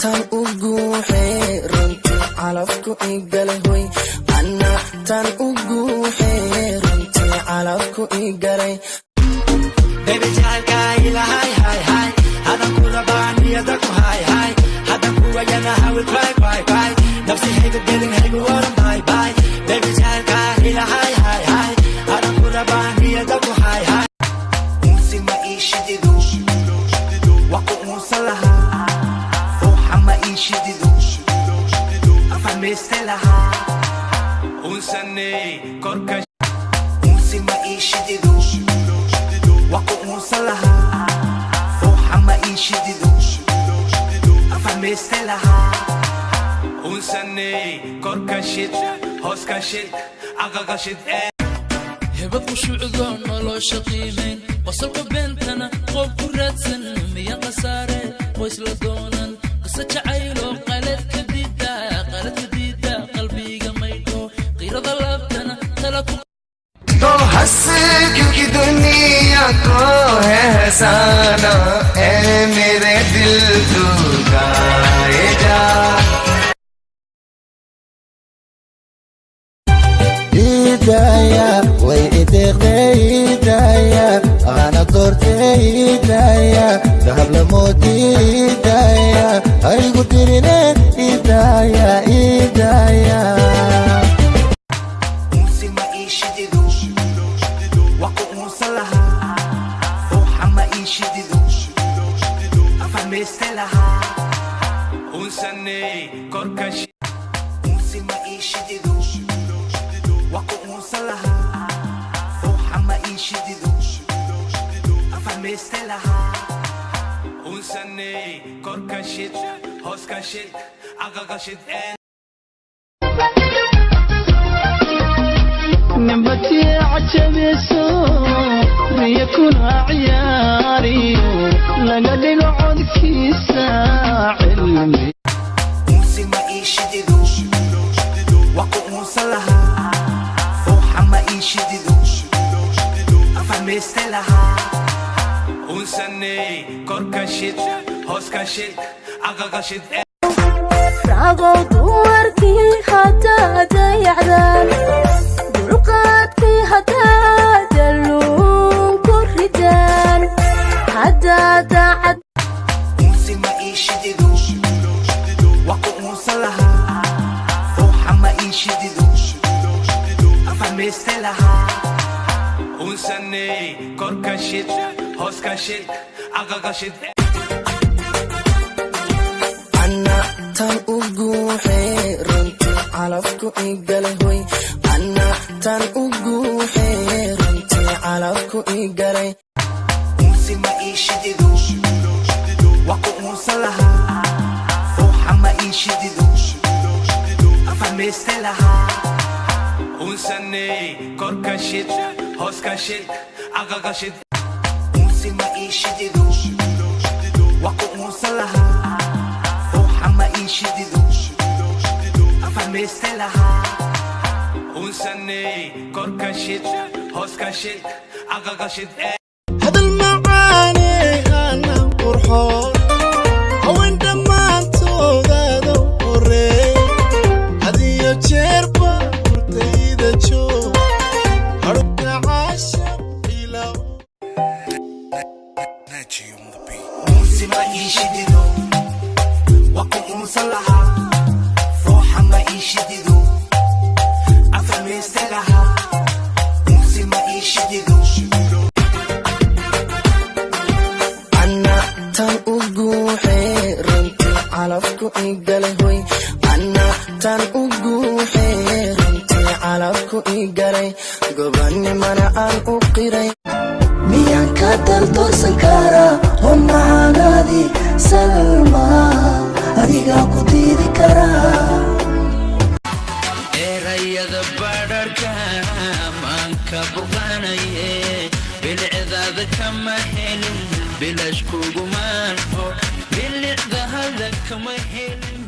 Tan u guuxee runtii calafku igalay hoy. Anna tan u guuxee runtii calafku igalay. Baby, jacaylka ilahay hay hay, hadan ku rabaa, niyada ku hay hay, hadan ku wayana I will cry, cry, cry. Nafsi hayga gelin, haygu waran, bye bye. Baby, jacaylka ilahay hay hay, hadan ku rabaa, niyada ku hay hay. Unsi ma ii shidido, waa ku unsan lahaa. Ruuxa ma ii shidido, afahmayste lahaa. Unsanay korka. Unsi ma ii shidido, waa ku unsan lahaa. Ruuxa ma ii shidido, afahmayste lahaa. Unsanay korka shid, hoos ka shid, aqaqa shid ee. Hebad qushuucdo nolosha qiimayn, qosolka beentana qoob ku raadsan, miya khasaare qoys la doonan, qisa jacaylo qaladka diida, qaladka diida, qalbiga maydho, qiirada laabtana tala ku तो हंस, क्योंकि दुनिया को है हंसाना। ऐ मेरे दिल, तू गाए जा। Idaya way ideeqday, idaya ana doortay, idaya dahab lamoodi, idaya haygu dirine, idaya, idaya. Unsi ma ii shidido, waa ku unsan lahaa. Ruuxa ma ii shidido, afahmayste lahaa. Unsanay korka shid. Unsi ma ii shidido, waa ku unsan lahaa. Ruuxa ma ii shidido, afahmayste lahaa. Unsanay korka shid, hoos ka shid, aqaqa shid ee. Nabadii cajabiso, riya kuna ciyaariyo, laga dhigo codkiisa cilmi. Unsi ma ii shidido, waa ku unsan lahaa. Ruuxa ma ii shidido, afahmayste lahaa. Unsanay korka shid, hoos ka shid, aqaqa shid ee. Ragow, dumarkii haddaad dayacdaan, dulqaadkii haddaad daluun ku ridaan, haddaad daacad. Unsi ma ii shidido, waa ku unsan lahaa. Ruuxa ma ii shidido, afahmayste lahaa. Unsanay korka shid, hoos ka shid, aqaqa shid ee. Anna tan u guuxee runtii calafku igalay hoy. Anna tan u guuxee runtii calafku igalay. Unsi ma ii shidido, waa ku unsan lahaa. Ruuxa ma ii shidido, afahmayste lahaa. Unsanay korka shid, hoos ka shid, aqaqa shid. Unsi ma ii shidido, waa ku unsan lahaa. Ruuxa ma ii shidido, afahmayste lahaa. Unsanay korka shid, hoos ka shid, aqaqa shid ee. Hadal macaane, hana qurxoon, haween dhammaantoodaada horeey, hadiyo jeerba hortayda joog, hadhubka caashaq ilaw. Unsi ma ii shidido, waa ku unsan lahaa. Ruuxa ma ii shidido, afahmayste lahaa. Unsi ma ii shidido. Anna tan u guuxee runtii calafku igalay hoy. Anna tan u guuxee runtii calafku igalay, gobannimana aan u qiray. Miyaan ka daldoorsan karaa oo macaanaadii Salma adigaa ku diidi karaa? Erayada badharka maanka burqanaye, bilicdaada kama helin, bilash kugumaan oo bilicdaada kama helin.